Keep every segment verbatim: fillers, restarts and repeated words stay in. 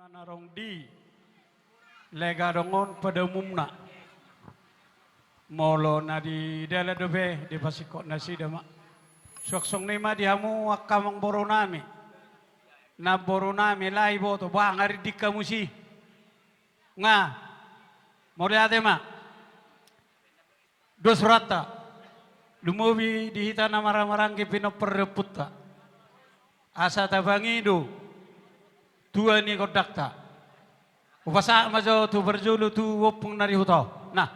Na adong di Legadong on pada umumna. Molo na di dalan dope dipasingkot nasida ma. Suang songon i ma di hamu angka amangboru nami, namboru nami, lae, iboto, bah, nga rinding hamu si. Nga. Mauliate ma. Dos rohanta, lumobi di hita na marhahamaranggi pinompar ni ompunta, asa tapangido tua ni gondangta. Hupasahat ma jo tu parjolo tu ompung na di huta on. Nah.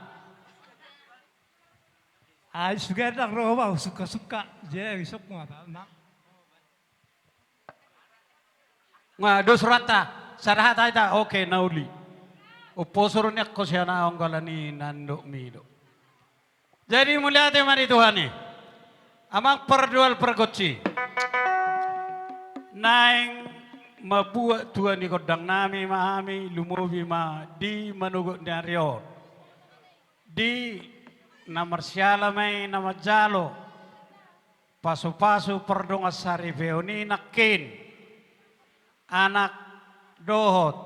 Ai suka ndang ro ma, sungka-sungka. Jadi isok ma, Bang. Nga, dos rohanta, sada hata hita, oke, na uli. Umposo do nian ho sian ahu, anggo alani nandok mi do. Jadi mauliate ma di Tuhan i. Amang pardoal pargonsi. Naeng mambuat tua ni gondang nami ma hami, lumobi ma di manogot ni ari on. Di na marsiala ma i na manjalo pasupasu pardongansaripeon i nangkin, anak dohot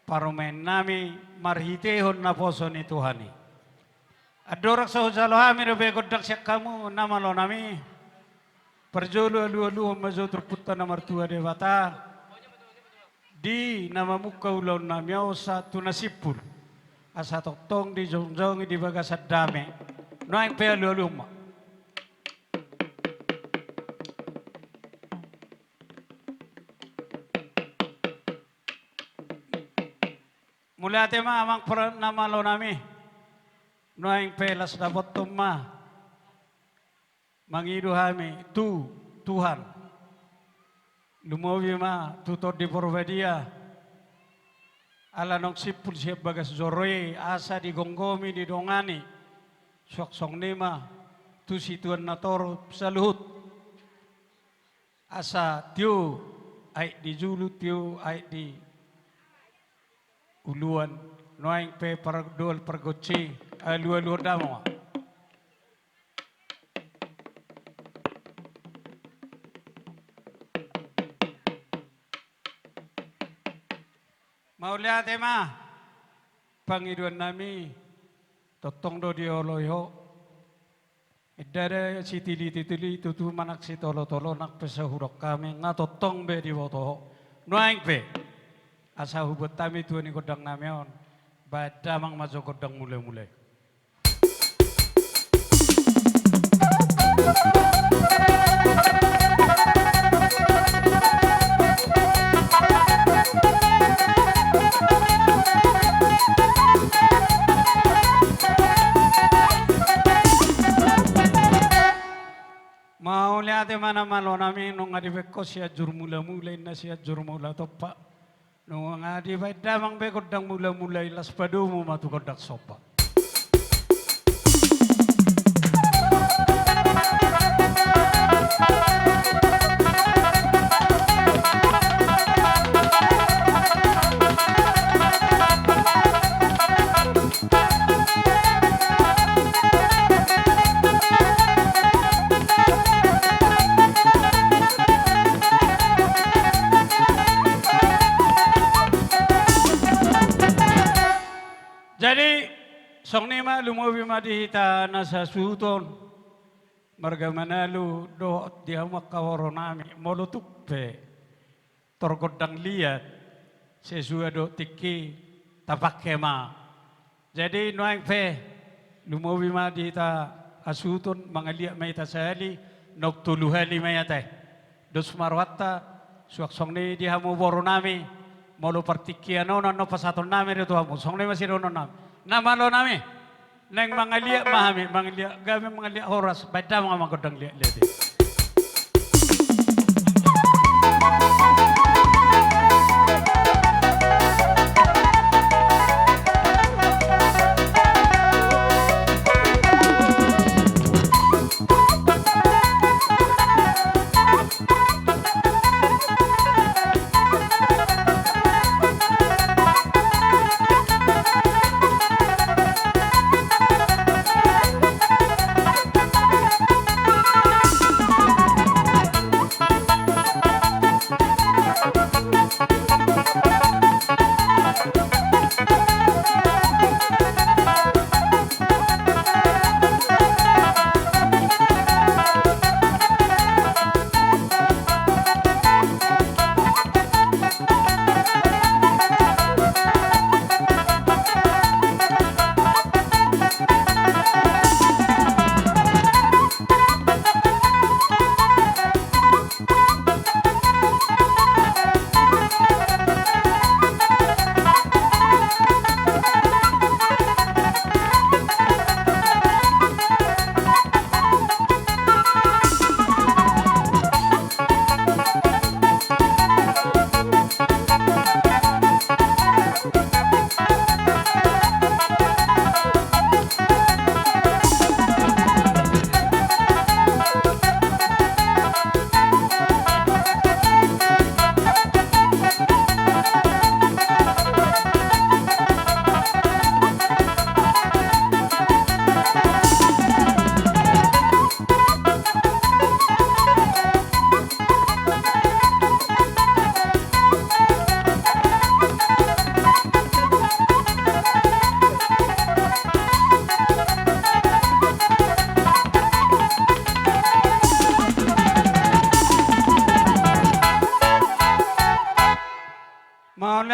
parumaen nami marhitehon naposo ni Tuhan i. Andorang so hujalo hami dope gondang sian hamu na malo nami, parjolo alualuhon ma jo tu Ompunta na martua Debata. Di na mamungka ulaon nami on sahat tu na simpul, asa tongtong dijongjongi di bagasan dame. Nuaeng pe alualuhon ma. Mauliate ma amang par-, na malo nami. Nuaeng pe las dapothon ma. Mangido hami tu Tuhan. Lumobi ma tu Tondi Porbadia. Ala naung simpul sian bagas joro i asa digomgomi didongani. Suang songon i ma tu situan na torop saluhut. Asa tio aek di julu, tio aek di uluan. Nuaeng pe pardoal pargonsi, alualuhon damang ma. Mauliate ma, pangidoan nami, tongtong do dioloi ho. Enda da sitilititili tutu manang sitolotolo nang pe so hudok hami, nga tongtong be diboto ho. Nuaeng pe, asa hubuat hami tua ni gondang nami on, baen damang ma jo gondang mulamula i. Mauliate ma na malo nami, nunga dibaen ho Sianjur Mulamula, inna Sianjur Mula Tompa. Nunga dibaen damang be gondang mulamula i, laos padomu ma tu gondang somba. Jadi, songon i ma, lumobi ma di hita na sasuhuton, marga Manalu dohot di hamu angka boru nami, molo tung pe tor gondang liat, sesuai dohot tingki, tapangke ma. Jadi nuaeng pe, lumobi ma di hita hasuhuton, mangaliat ma hita sahali, naung tolu hali ma i ate. Dos ma rohanta, suang songon i di hamu boru nami, molo partingkian on, annon pasahaton nami do tu hamu, songon i ma sidohonon nami. Na malo nami, naeng mangaliat ma hami, mangaliat, gabe mangaliat horas, baen damang ma gondang liatliat i.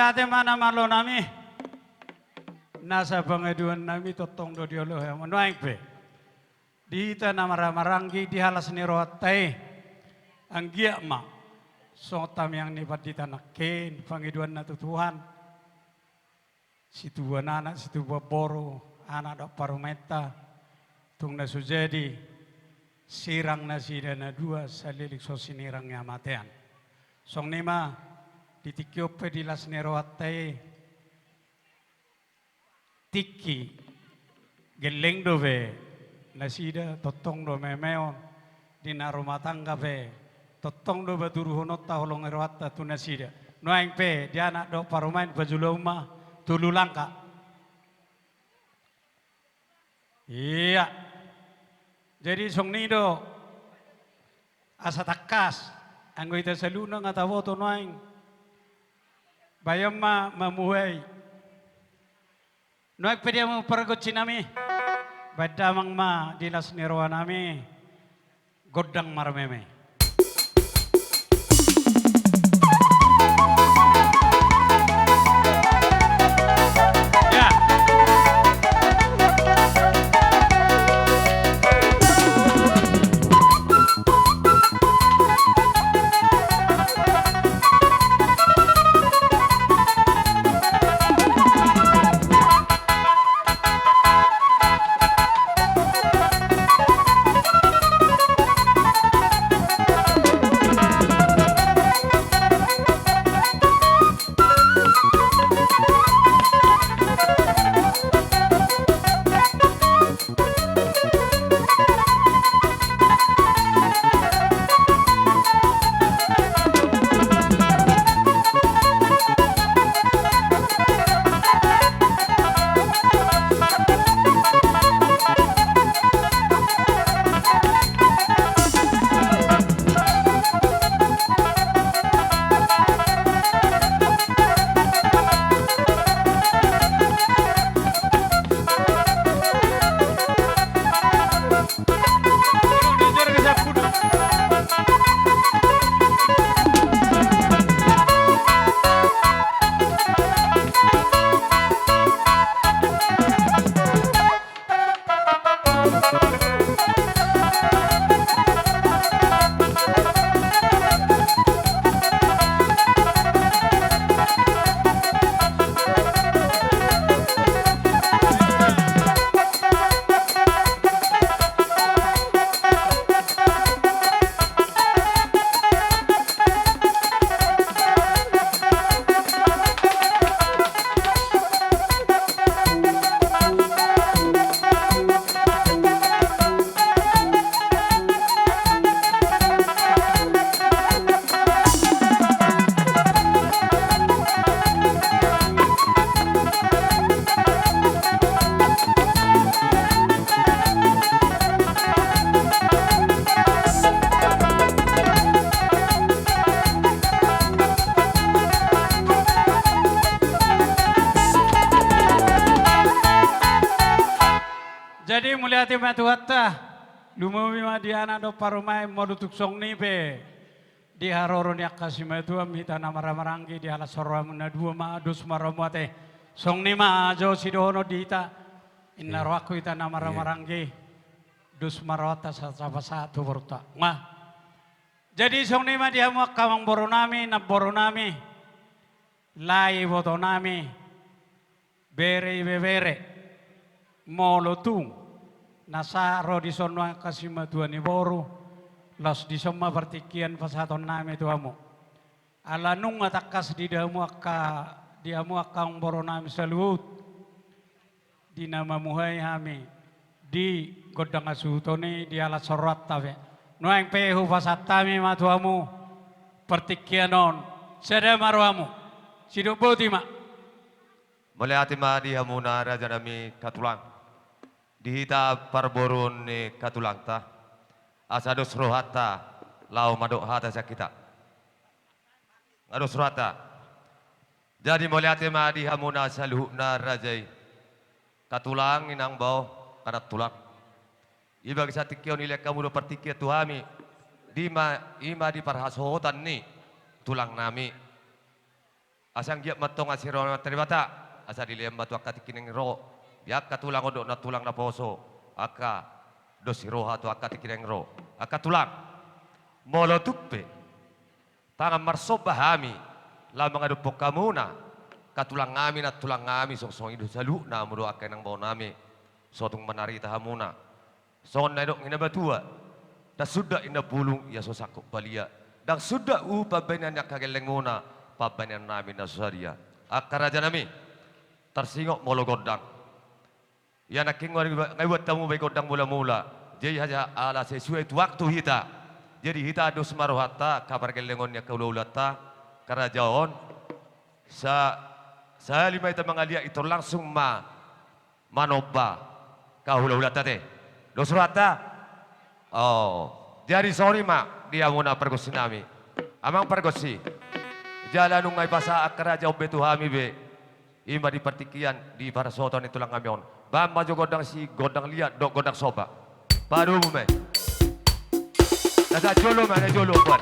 Ate ma na malo nami. Nasa pangidoan nami tongtong do dioloi hamu nuaeng pe. Di hita na marhahamaranggi di halas ni rohanta i. Anggiat ma songon tamiang ni pandita nangkin pangidoanna tu Tuhan. Situbuan anak, situbuan boru, anak dohot parumaenta, tung na so jadi, sirang nasida na dua, saleleng so sinirang ni hamatean. Songon i ma, di tingki on pe di las ni rohanta i, tingki, gelleng dope, nasida, tongtong do memeon, di na rumah tangga pe, tongtong do patuduhononta holong ni rohanta tu nasida. Nuaeng pe, di anak dohot parumaen pajulahon ma, tolu langkah. Ia. Jadi songon i do, asa tangkas, anggo hita saluhutna nga taboto nuaeng. Bahen ma mamuhai. Nuaeng pe di hamu pargonsi nami. Bahen damang ma di las ni roha nami. Gondang marmeme. Ya. Jadi mauliate ma tu Tuhanta. Lumobi ma di anak dohot parumaen, molo tung songon i pe di haroro ni angka simatuam, hita na marhahamaranggi di halas rohamu na dua ma dos ma rohamu ate. Songon i ma jo sidohonon di hita. Inna rohangku, hita na marhahamaranggi, dos ma rohanta sahat sapasahat tu borunta. Nga. Jadi songon i ma di hamu angka amangboru nami, namboru nami, lae iboto nami, bere ibebere, molo tung na sahat ro dison nuaeng angka simatua ni boru, laos dison ma partingkian pasahaton nami tu hamu. Ala nunga tangkas di hamu angka, di hamu angka amangboru nami saluhut, di na mamuhai hami di gondang hasuhuton i di halas rohanta pe. Nuaeng pe hupasahat hami ma tu hamu partingkian on, sada ma rohamu. Sidok boti ma. Mauliate ma di hamuna raja nami Katulang, di hita parboruon ni katulangta, asa dos rohanta laho mandok hata sian hita. Nga dos rohanta. Jadi mauliate ma di hamuna saluhutna raja i, Katulang, inang, bao, angka tulang. Di bagasan tingki on dilehon hamu do partingkian tu hami, di ma, i ma di parhasohotan ni tulang nami. Asa anggiat ma antong asi roha ni Amanta Debata, asa dilehon ma tu angka tingki naeng ro, di angka tulang on dohot nantulang naposo, angka dos ni roha tu angka tingki naeng ro. Angka tulang, molo tung pe tangan marsomba hami laho mangadophon hamuna, angka tulang nami, nantulang nami, songon i do saluhutna hamu do angka inang bao nami, so tung manarita hamuna. Songon na nidok ni na matua, ndang sundat inna bulung ia so sangkot balia, ndang sundat uhum pambahenan ni angka gellengmuna, pambahenan nami na so sadia. Angka raja nami, tarsingot molo gondang. Ia nangkin nga diba-, nga dibuat hamu be gondang mula-mula. Jadi haja ala sesuai tu waktu hita. Jadi hita dos ma rohanta, angka pargellengon ni angka hula-hulanta, angka raja on. Sa-, sahali ma hita mangaliat, ito langsung ma manomba angka hula-hulanta te. Dos rohanta? Oh, jadi songon i ma di hamuna pargonsi nami. Amang pargonsi. Jala nunga dipasahat angka raja on be tu hami be. I ma di partingkian, di parsaoran ni tulang nami on. Bahen ma jo gondang si gondang liat dohot gondang somba. Padomu ma i. Na sahat jolo ma, na jolo buat.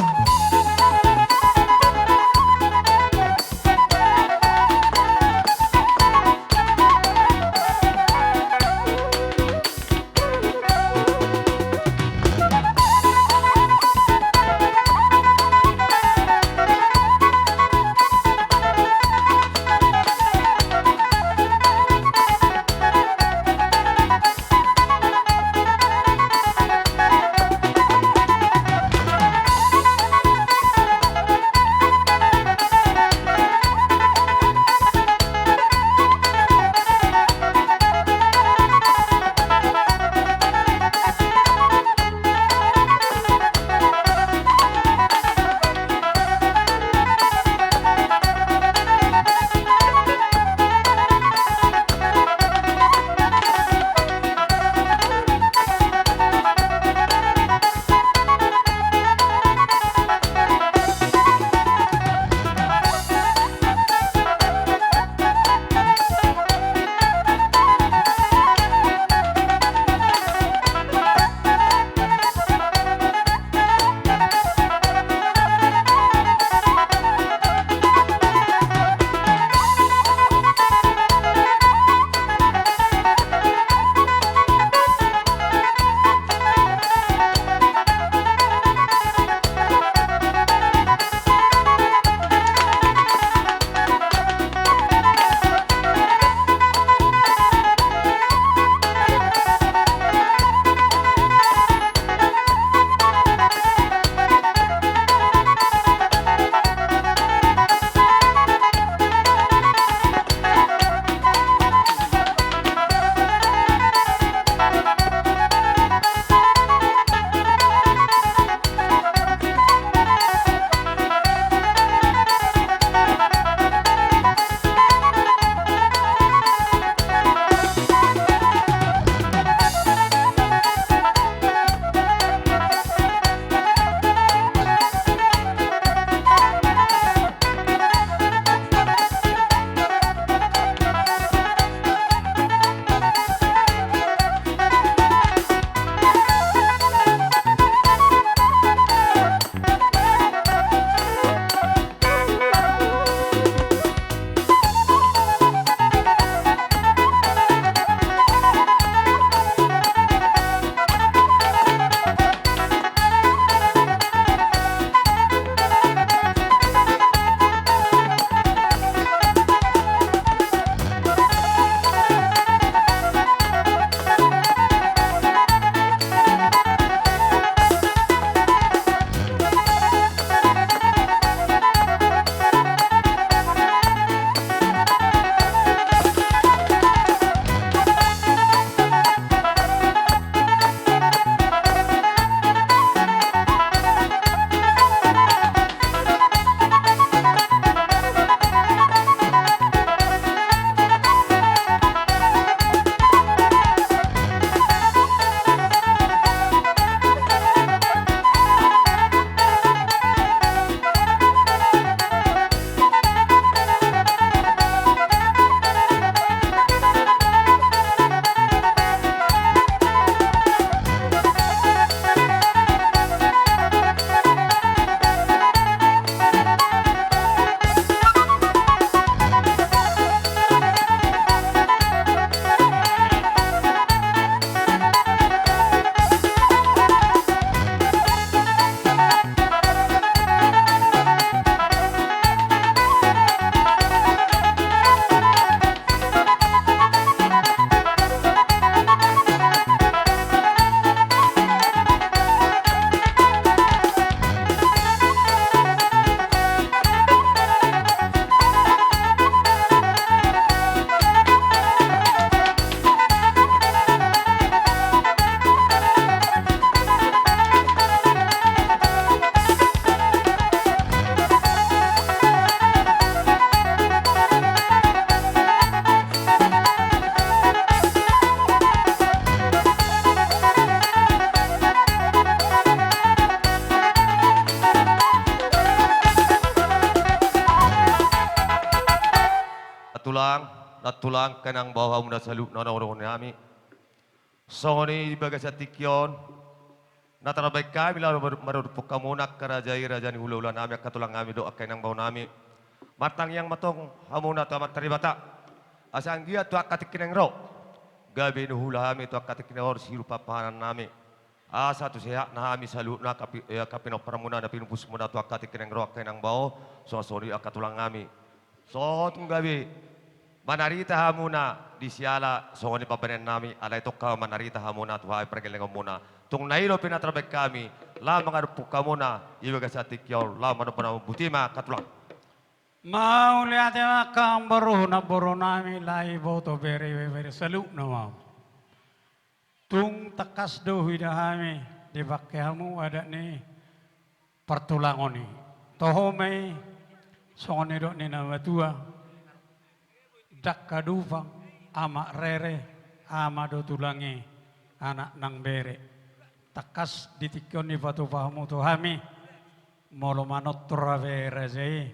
Tulang, angka inang, bao, hamuna saluhutna na hudok nami. Songon i di bagasan tingki on, na tarbahen hami laho mar-, maradophon hamuna angka raja i, raja ni hulahula nami, angka tulang nami dohot angka inang bao nami. Martangiang ma tong hamuna tu Amanta Debata, asa anggiat tu angka tingki na naeng ro, gabe na huula hami tu angka tingki na ro sirupa panganan nami. Asa tu sehatna hami saluhutna, angka pi-, eh, angka pinompar muna na pinumpus muna tu angka tingki na naeng ro, angka inang bao, songon, songon i angka tulang nami. Sotung gabe manarita hamuna di siala songon i pambahenan nami, alai tongka manarita hamuna tu hami pargellengon muna. Tung na i dope na tarbahen hami laho mangadophon hamuna di bagasan tingki on, laho mandophon hamuna. Boti ma, angka tulang. Mauliate ma, angka amangboru, namboru nami, lae, iboto, bere, ibebere, saluhutna ma. Tung tangkas do huida hami dipangke hamu adat ni partulangon i. Toho ma i, songon nidok ni na matua: Dangka dupang, amak rere, ama do tulang i, anak nang bere. Tangkas di tingki on dipatupa hamu tu hami, molo manortor hape raja i,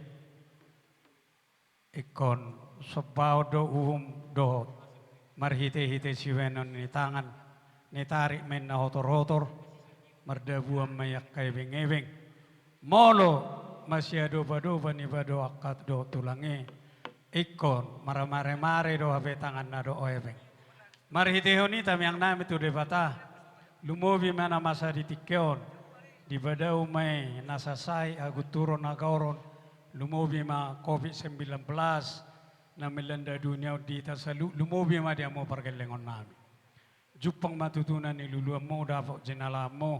ingkon sombaon do uhum dohot marhitehite sibahenon ni tangan, nitarik ma inna hotorhotor, mardabuan ma i angka ebengebeng. Molo masiadopadopan iba dohot angka dohot tulang i, ingkon marmaremaremare do hape tanganna dohot ebeng. Marhitehon i tamiang nami tu Debata, lumobi ma na masa di tingki on, dipadao ma i nasa sai, hagunturon, hagaoron, lumobi ma covid sembilan belas na melanda dunia on di hita saluhut, lumobi ma di hamu pargellengon nami. Jumpang ma tutu na niluluanmu, dapot jinalahanmu,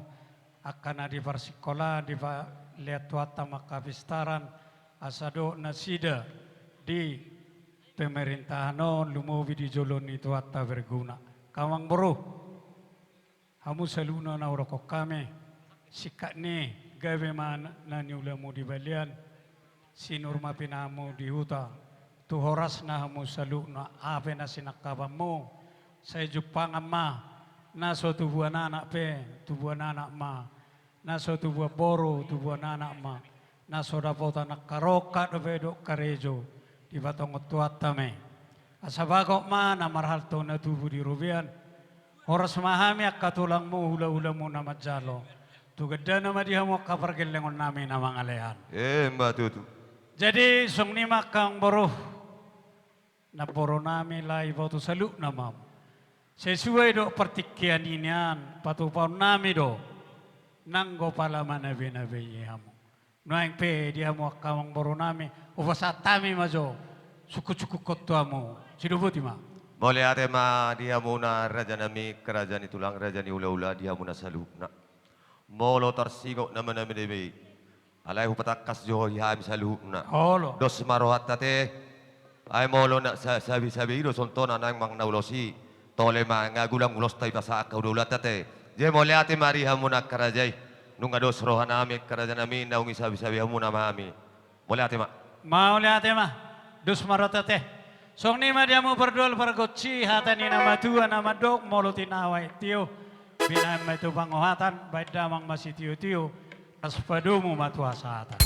angka na di parsingkolaan, dipalehon Tuhanta ma angka pistaran, asa dohot nasida di pemerintahan on lumobi di jolo ni Tuhanta berguna. Angka amangboru, hamu saluhutna na hudokhon hami, singkat ni i, gabe ma na, na niulamu di balian, sinur ma pinahanmu di huta, tu horasna hamu saluhutna, aha pe na sinangkapanmu, sai jumpangan ma, na so tubuan anak pe, tubuan anak ma, na so tubuan boru, tubuan anak ma, na so dapotan angka rongkap dope dohot karejo, dipatongon Tuhanta ma i. Asa bagot ma na marhalto na tubu di robean, horas ma hami angka tulangmu, hulahulamu na manjalo. Tu gandana ma di hamu angka pargellengon nami na mangalean. Emma tutu. Jadi, songon i ma angka amangboru, namboru nami, lae, iboto, saluhutna ma. Sesuai dohot partingkian i nian, patupaon nami do, nanggo pala manabenabei hamu. Nuaeng pe di hamu angka amangboru nami, hupasahat hami ma jo sungkunsungkunhon tu hamu. Sidoboti ma. Mauliate ma di hamuna raja nami, raja ni tulang, raja ni hulahula, di hamuna saluhutna. Molo tarsingot na manabenabei, alai hupatangkas jo di hami saluhutna. Olo. Dos ma rohanta ate. Ai molo na sa-, sabisabisa i do songon na naeng manang na ulos i, tole ma, nga gulang ulosta dipasahat angka hulahulanta ate. Jadi mauliate ma di hamuna angka raja i. Nunga dos roha nami angka raja nami, naung disabisabisa hamuna ma hami. Mauliate ma. Mauliate ma. Dos ma rohanta ate. Songon i ma di hamu pardoal pargonsi, hata ni na matua na mandok: Molo tinawa i tio, binahen ma i tu pangohatan, bahen damang ma sitiotio, ras padomu ma tu hasahatan.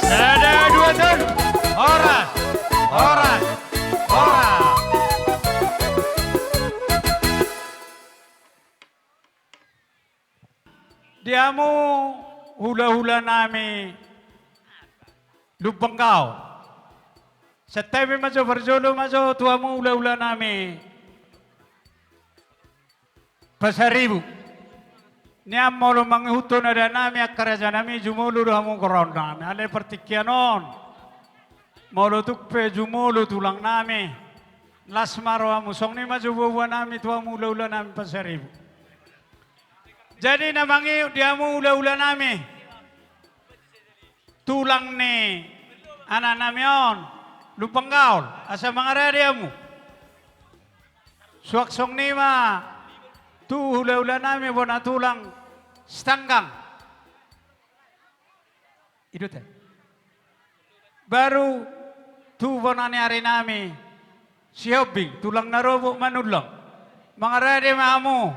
Sada, dua, tolu. Horas. Horas. Horas. Di hamu hulahula nami Lumban Gaol. Santabi ma jo, parjolo ma jo tu hamu hulahula nami Pasaribu. Nian molo mangihuthon adat nami angka raja nami, jumolo do hamu goraon nami. Alai partingkian on, molo tung pe jumolo tulang nami, las ma rohamu. Songon i ma jo buabua nami tu hamu hulahula nami Pasaribu. Jadi na mangihut di hamu hulahula nami, tulang ni anak nami on, Lumban Gaol, asa mangarade hamu. Suang songon i ma tu hulahula nami bona tulang Sitanggang. I do ate. Baru tu bona ni ari nami Sihombing, tulang na robot Manullang. Mangarade ma hamu.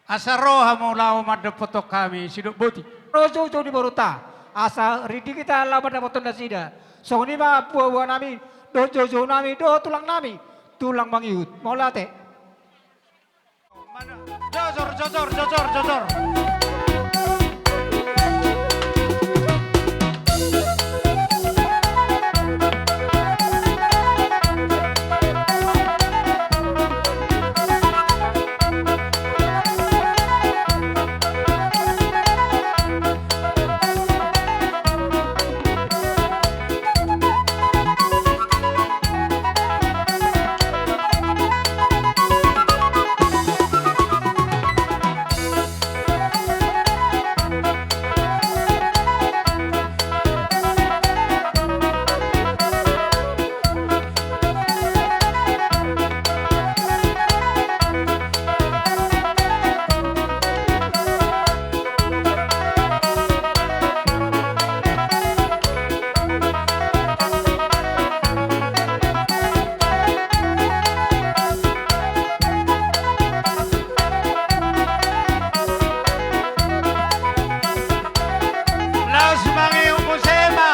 Asa ro hamu laho mandapothon hami, sidok boti. Ro joujou ni borunta, asa ringgit hita laho mandapothon nasida. Songon i ma buabuanami, dohot joujounami, dohot tulangnami, tulang mangihut. Mauliate. Jojor, jojor, jojor, jojor. Laos mangihut muse ma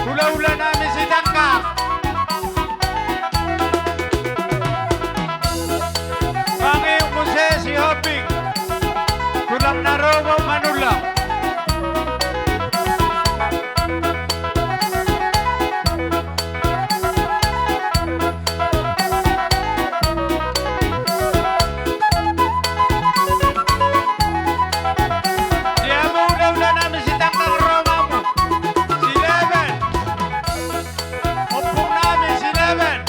hulahula nami Sitanggang. Mangihut muse Sihombing, tulang na ro manulak. Di hamu hulahula nami Sitanggang, ro ma hamu. Silaban. Ompung nami Silaban.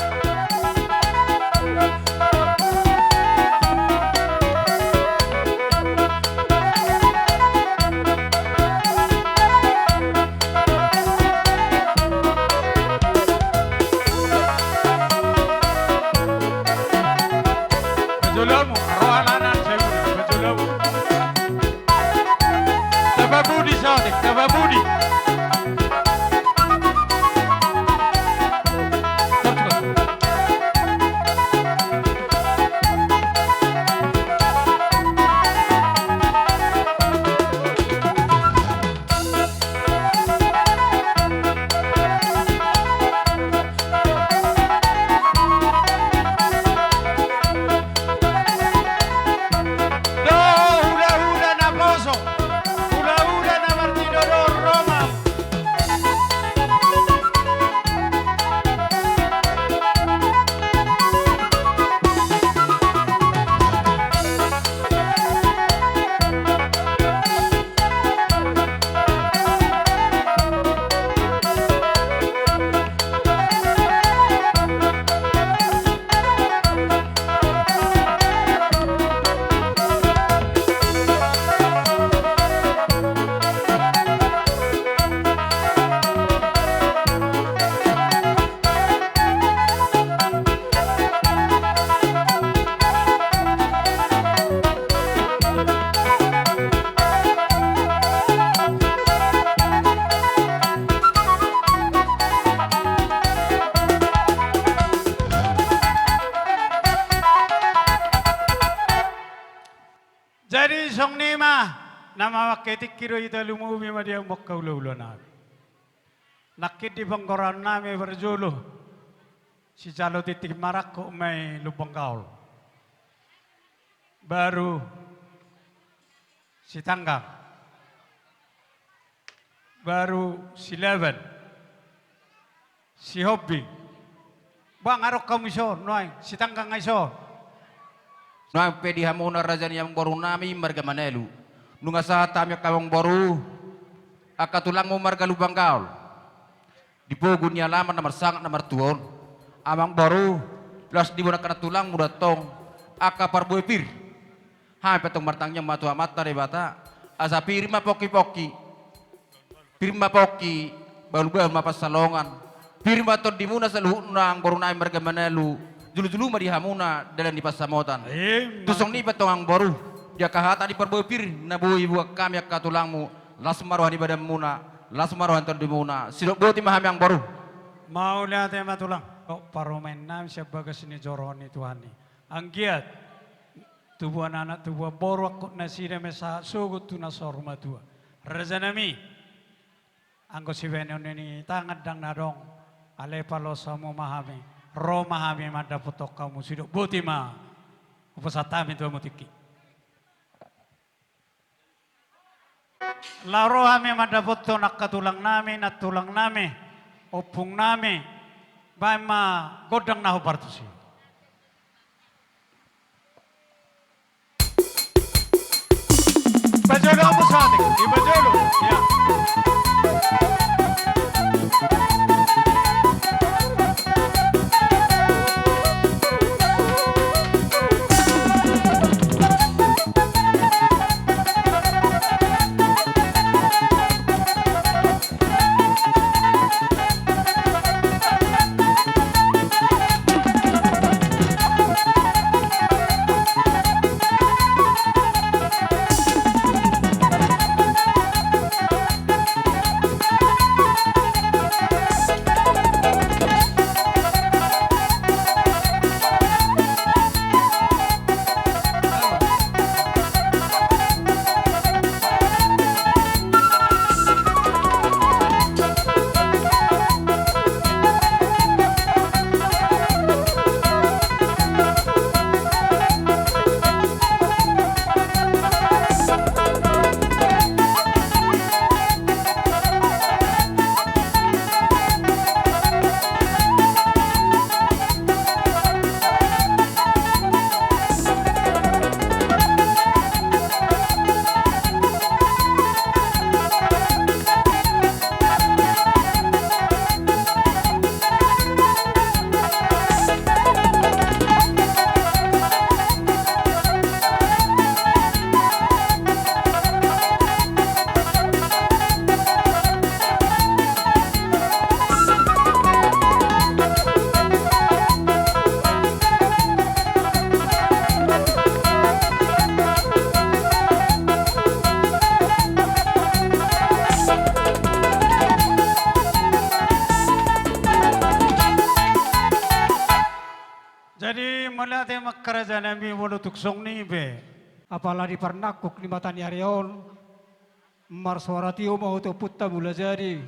Pajolomu, roha lanan, saya pajolomu. Tapabudi, Sotik, tapabudi. Do hulahula naposo, hulahula na martinodohon, ro ma. Jadi songon i ma, na mamangke tingki do hita, lumobi ma di hamu angka hulahula nami. Nangkin di panggoraon nami parjolo, sijalo tintin marangkup ma i Lumban Gaol. Baru Sitanggang. Baru Silaban. Sihombing. Ba nga adong hamu dison, nuaeng, Sitanggang nga dison. Nuaeng pe di hamuna raja ni amangboru nami marga Manalu. Nunga sahat hami angka amangboru, angka tulangmu marga Lumban Gaol. Di pogu ni alaman na marsangap na martua on. Amangboru, laos di bona angka na tulangmu do antong, angka parbue pir. Hami pe antong martangiang ma tu Amanta Debata, asa pir ma pongki-pongki. Pir ma pongki, bahul-bahul ma pansalongan. Pir ma tondimuna saluhutna amangboru nami marga Manalu, jolo-jolo ma di hamuna dalan ni pansamotan. Ima. Tung songon i pe antong amangboru, di angka hata ni parbue pir na boi ibuat hami angka tulangmu, las ma roha ni badanmuna, las ma roha ni tondimuna. Sidok boti ma hami amangboru. Mauliate ma tulang. O, parumaen nami sian bagas ni joro ni Tuhan i. Anggiat tubuan anak tubuan boru angkut nasida ma sahat sogot tu na saur matua. Rajanami, anggo sibaenon ni tangan ndang na adong, alai paloas hamu ma hami, ro ma hami mandapothon hamu, sidok boti ma hupasahat hami tu hamu tingki. Laho ro hami mandapothon angka tulangnami, nantulangnami, ompungnami, baen ma gondang na hombar tusi. Bajolo, ompu Satik, di bajolo, ya. Jadi mauliate ma angka rajanami, molo tung songon i pe, apala di parnangkok ni mata ni ari on, marsoara tio ma ho tu Ompunta Mulajadi,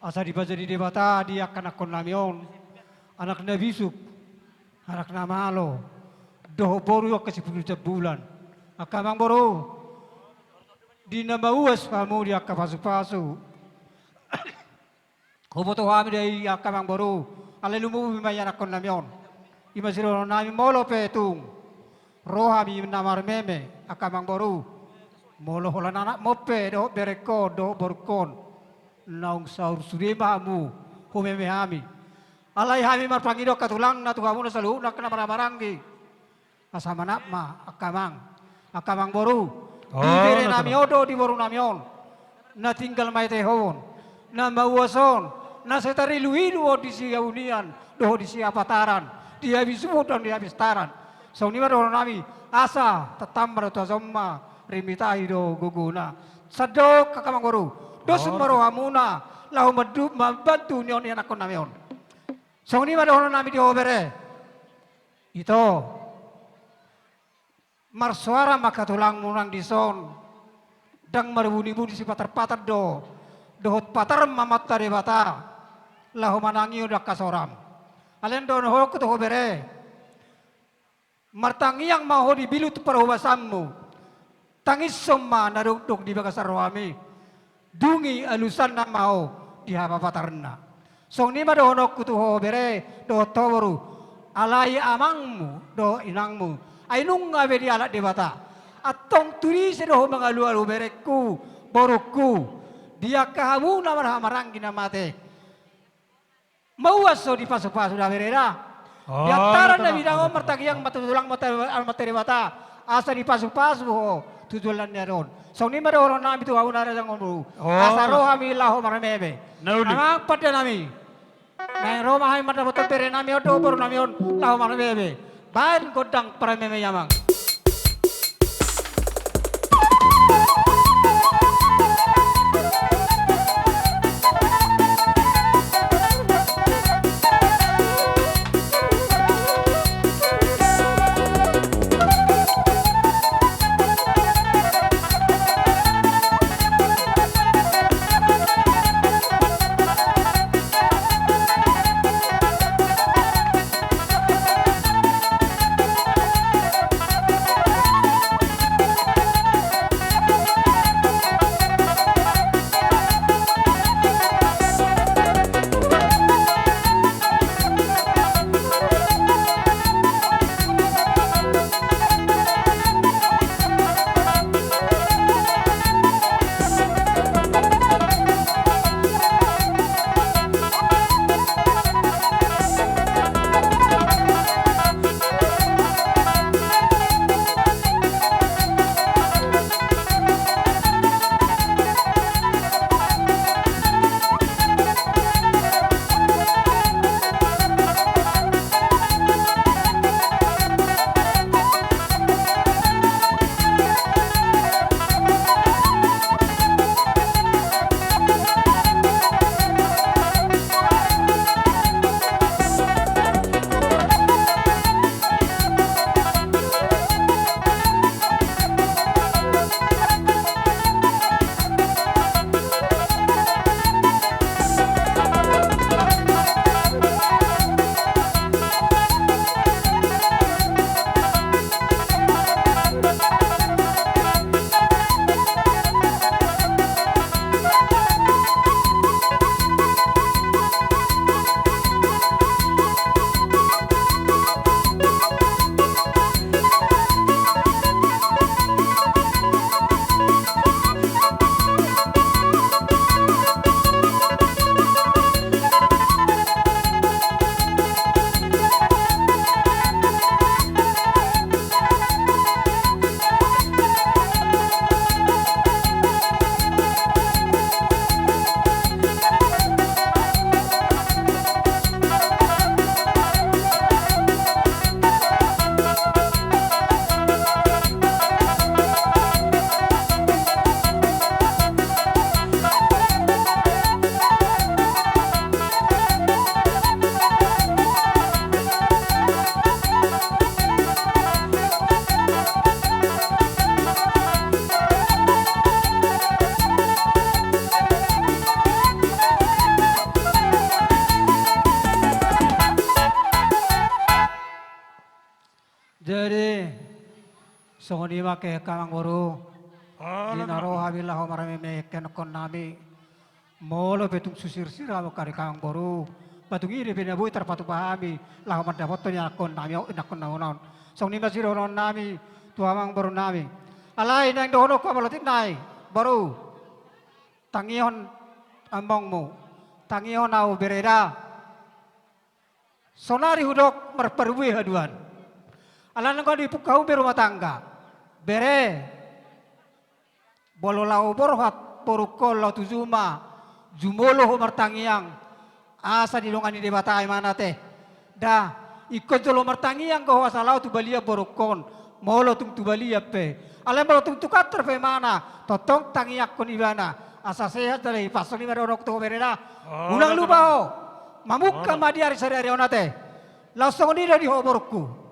asa dipajadi Debata di angka anakkonnami on, anak na bisuk, anak na malo, dohot boru angka sipulu sambulan. Angka amangboru, di na mauas hamu di angka pasupasu, huboto hami do i angka amangboru, alai lumobi ma i anakkonnami on. I ma sidohononnami, molo pe tung ro hami na marmeme angka amangboru, molo holan anakmu pe dohot berengkon dohot borungkon, naung saur sude ma hamu humeme hami. Alai hami marpangido angka tulangna tu hamu na saluhutna angka na marhahamaranggi, asa manat ma angka amang, angka amangboru, di berenami on dohot di borunami on, na tinggal marhitehon na mauas on, na sai tariluilu on di sihabunian dohot di sihabataran, di habisuhon dohot di habistaran. Songon i ma dohononnami, asa tatamba do tu hasoman, rimitahi do gogona. Sandok angka amangboru, dos ma rohamuna laho mandu-, mambantu nion i anakkonnami on. Songon i ma dohononnami di ho bere. Ito, marsoara ma angka tulangmu nang dison, ndang marbunibuni, sipatarpatar do, dohot patar ma Amanta Debata laho manangihon angka soram. Alai dohononku tu ho bere, martangiang ma ho di bilut parhobasanmu. Tangishon ma na dokdok di bagasan rohami. Dungi alusanna ma ho di hapapatarna. Songon i ma dohononku tu ho bere dohot ho boru, alai amangmu dohot inangmu, ai nunga be dialap Debata. Antong tudia do ho mangalualu, berengku, borungku, di angka hamu na marhahamaranggi na mate. Mauas ho dipasupasu da bere da. Oh, di antaran na bidang on martangiang ma tu Tulang Amanta Debata, asa dipasupasu ho tu joloan ni ari on. Songon i ma dohononnami tu hamu na raja ngolu. Oh. Asa ro hami laho marmeme. Na uli. Amang pandenami, naeng ro ma hami mandapothon berenami on dohot borunami on laho marmeme. Baen gondang parmeme i, amang. Jadi, songon i ma kehe hami amang boru. Di na ro hami laho marmeme kehekhon nami. Molo pe tung so sirsir hamu kehe hami amang boru, ba tung i dope na boi tarpatupa hami laho mandapothon ianakhon nami, ianakhon nami on. Songon i ma sidohonon nami tu hamu amang boru nami. Alai naeng dohononku, amang, lotik nai, boru. Tangihon amongmu, tangihon ahu bereda. Sonari hudok marparbue haduan. Alana anggo dipungka hamu berumah tangga, bere, molo laho borhat borungkon laho tu juma, jumolo ho martangiang, asa didongani Debata imana te. Da, ingkon jolo martangiang do ho asa laho tu balian borungkon, molo tung tu balian pe. Alai molo tung tu kantor pe imana, tongtong tangiangkon ibana asa sehat. Jadi songon i ma dohononku tu ho bereda. Unang lupa ho mamungka ma di ari sadari on ate. Laos songon i do di ho borungku.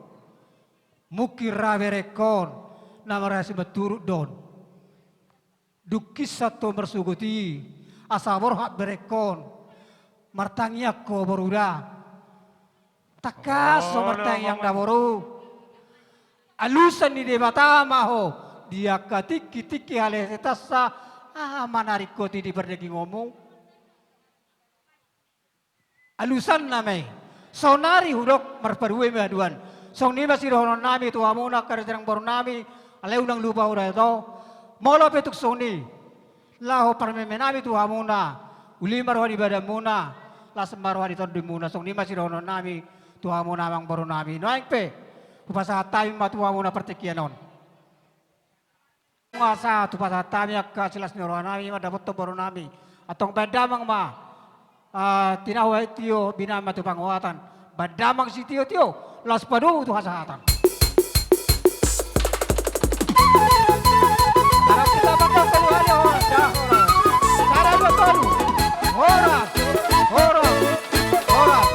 Mungkin ra berengkon na marasi manturut do on. Dung hian sahat tu marsogot i, asa borhat berengkon, martangiang ho boru da. Tangkas ho martangiang da boru. Alusan ni Debata ma ho di angka tingki-tingki halesetansa, aha ma na ringkot i di pardagingonmu. Alusanna ma i. Sonari hudok marparbue ma haduan. Songon i ma sidohonon nami tu hamuna angka dongan boru nami. Alai unang lupa ho da ito. Molo pe tung songon i, laho parmeme nami tu hamuna, uli ma roha ni badanmuna, las ma roha ni tondimuna. Songon i ma sidohonon nami tu hamuna amang boru nami. Nuaeng pe hupasahat hami ma tu hamuna partingkian on. Asa hupasahat hami angka silas ni roha nami mandapothon boru nami. Antong baen damang ma, ah, tinahu aek tio, binaen ma tu panguhatan. Baen damang sitio-tio, laos padomu tu hasahatan. Sada, dua, tolu. Horas, horas, horas.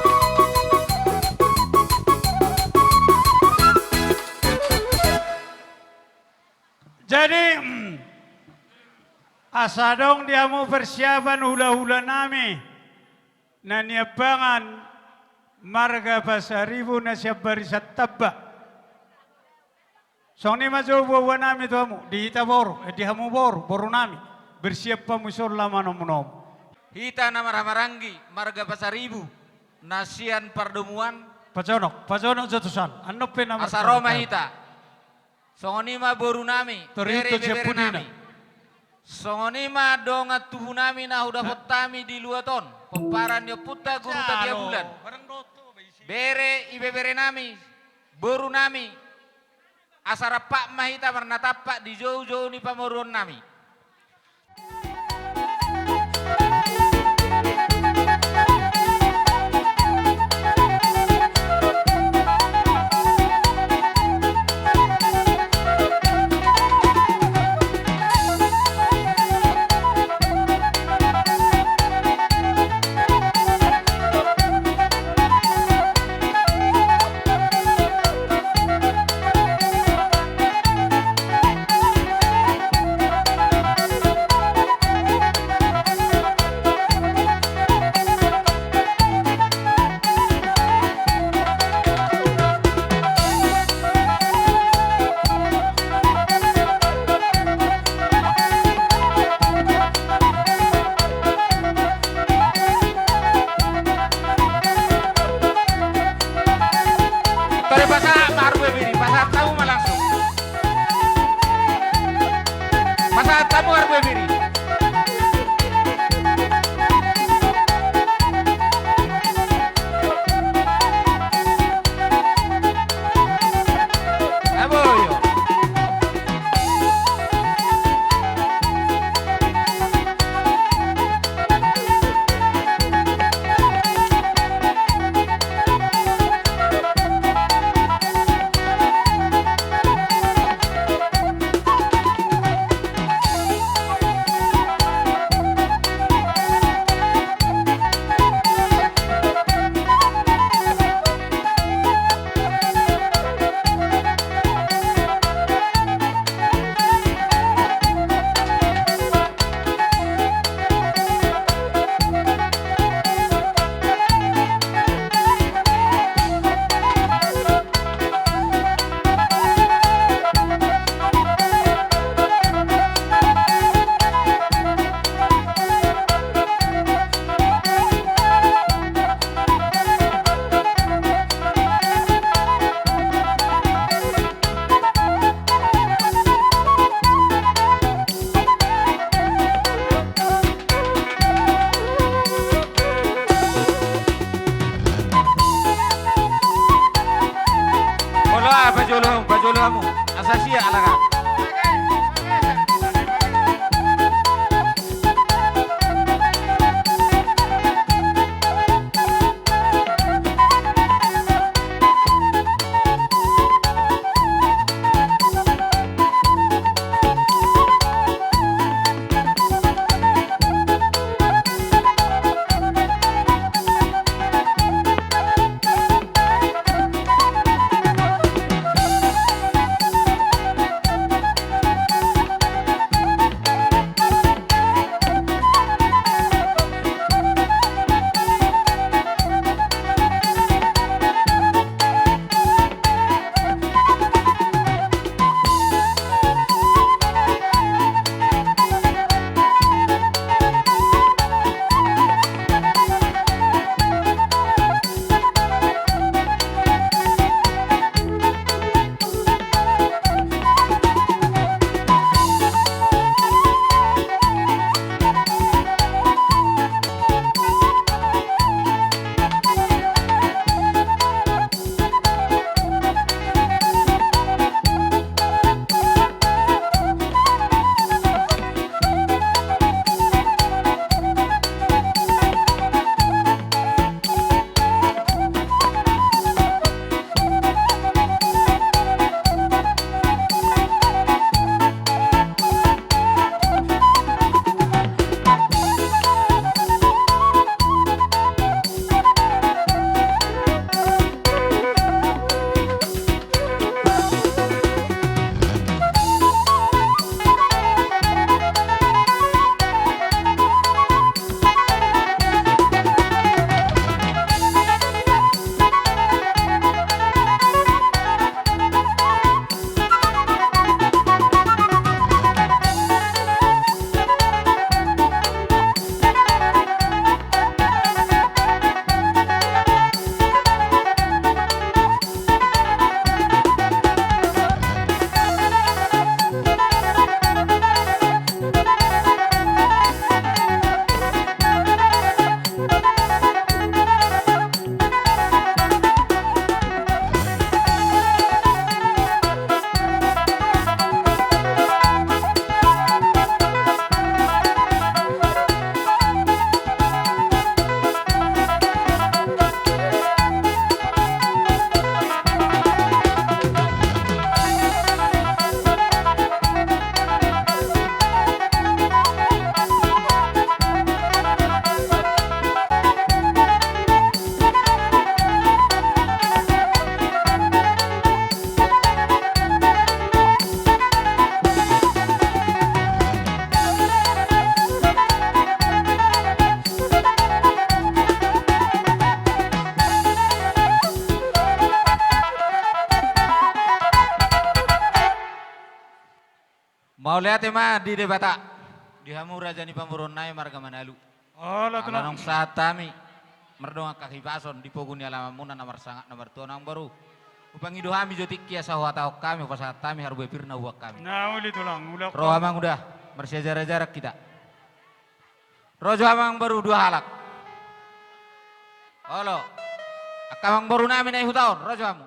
Jadi, asa adong di hamu persiapan hula-hula nami na niambangan marga Pasaribu na sian Barisan Tamba. Songon i ma jo ua-ua nami tu hamu, di hita boru, eh, di hamu boru, boru nami. Bersiap hamu songon laman omu-omu. Hita na marhaha maranggi marga Pasaribu na sian pardomuan. Pajonok, pajonok jo tu san. Annon pe na marhaha maranggi. Asa ro ma hita. Songon i ma boru nami, bere, ibebere nami. Songon i ma dongan tubu nami na hudapot hami di luat on, pomparan ni ompunta Guru Tatea Bulan. Bere, ibebere nami, boru nami, asa rap ma hita marnatampak di joujou ni pamoruon nami. Pajolo hamu, pajolo hamu. Asa sia alana. Mauliate ma di Debata, di hamu raja ni pamoruon nami marga Manalu. Ala tulang. Ala naung sahat hami mardongan hahipason di pogu ni alamanmuna na marsangap na martua, amang boru. Hupangido hami jo tingki asa huhatahon hami, hupasahat hami harbue pir na huboan hami. Na uli tulang, uli. Ro amang, uda, marsiajarajaran hita. Ro jo amang boru dua halak. Olo. Angka amang boru nami na i huta on, ro jo hamu.